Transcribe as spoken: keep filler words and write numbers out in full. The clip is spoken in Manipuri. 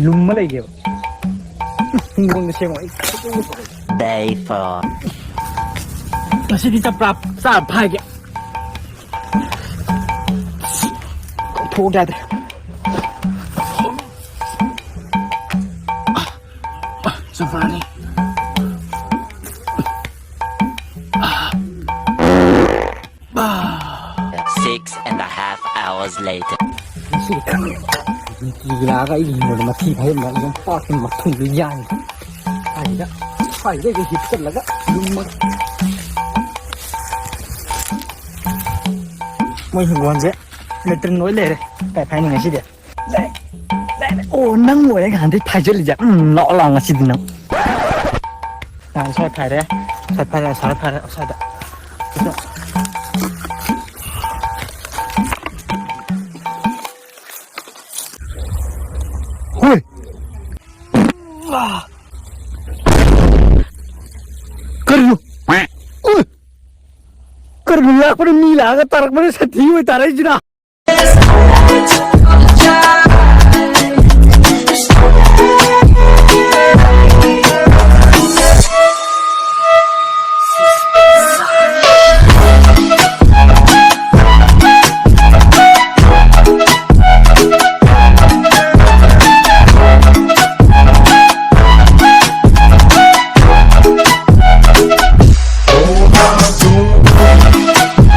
ꯂꯨꯝꯃ ꯂꯩꯒꯦꯕ꯫ ꯍꯤꯡꯒꯣꯜꯗ ꯁꯦꯝꯃꯣ ꯑꯩ꯫ Day four. ꯉꯁꯤꯗꯤ ꯆꯞꯄ꯭ꯔꯥ ꯆꯥ ꯐꯥꯏꯒꯦ꯫ ꯊꯣꯛ ꯌꯥꯗ꯭ꯔꯦ꯫ ꯆꯝꯄ꯭ꯔꯥꯅꯤ꯫ Six and a half hours later. ꯉꯁꯤꯗꯤ ꯈꯪꯉꯦ꯫ ꯅꯨꯡꯇꯤꯒꯤ ꯂꯥꯛꯑꯒ ꯑꯩꯒꯤ ꯍꯤꯡꯒꯣꯜꯗ ꯃꯊꯤ ꯐꯥꯏꯍꯟꯕ, ꯌꯣꯝꯄꯥꯛꯀꯤ ꯃꯊꯨꯟꯗꯨ ꯌꯥꯟꯕ꯫ ꯁ꯭ꯋꯥꯏꯁꯤꯗ, ꯁ꯭ꯋꯥꯏꯁꯤꯗ ꯑꯩꯁꯦ ꯍꯤꯞꯆꯜꯂꯒ ꯂꯨꯝꯃꯒ꯫ ꯃꯣꯏ ꯍꯤꯡꯒꯣꯜꯁꯦ ꯂꯦꯇ꯭ꯔꯤꯟ ꯂꯣꯏ ꯂꯩꯔꯦ꯫ ꯀꯥꯏ ꯐꯥꯏꯅꯤ ꯉꯁꯤꯗꯤ? ꯂꯩ, ꯂꯩ, ꯂꯩ꯫ ꯑꯣ, ꯅꯪ ꯑꯣꯏꯔꯦ ꯉꯍꯥꯟꯗꯩ ꯐꯥꯏꯖꯜꯂꯤꯁꯦ꯫ ꯎꯝ, ꯂꯥꯛꯑꯣ, ꯂꯥꯛꯑꯣ ꯉꯁꯤꯗꯤ ꯅꯪ꯫ ꯅꯍꯥꯟ ꯁ꯭ꯋꯥꯏ ꯐꯥꯏꯔꯦ, ꯁ꯭ꯋꯥꯏ ꯐꯥꯏꯔꯦ, ꯁ꯭ꯋꯥꯏ ꯐꯥꯏꯔꯦ, ꯁ꯭ꯋꯥꯏꯗ꯫ ꯍꯣꯏ꯫ ꯀꯔꯤꯅꯣ? ꯎꯏ! ꯀꯔꯤꯅꯣ ꯂꯥꯛꯄꯅ ꯃꯤ ꯂꯥꯛꯑꯒ ꯇꯥꯔꯛꯄꯅ ꯁꯥꯊꯤ ꯑꯣꯏ ꯇꯥꯔꯛꯏꯁꯤꯅ?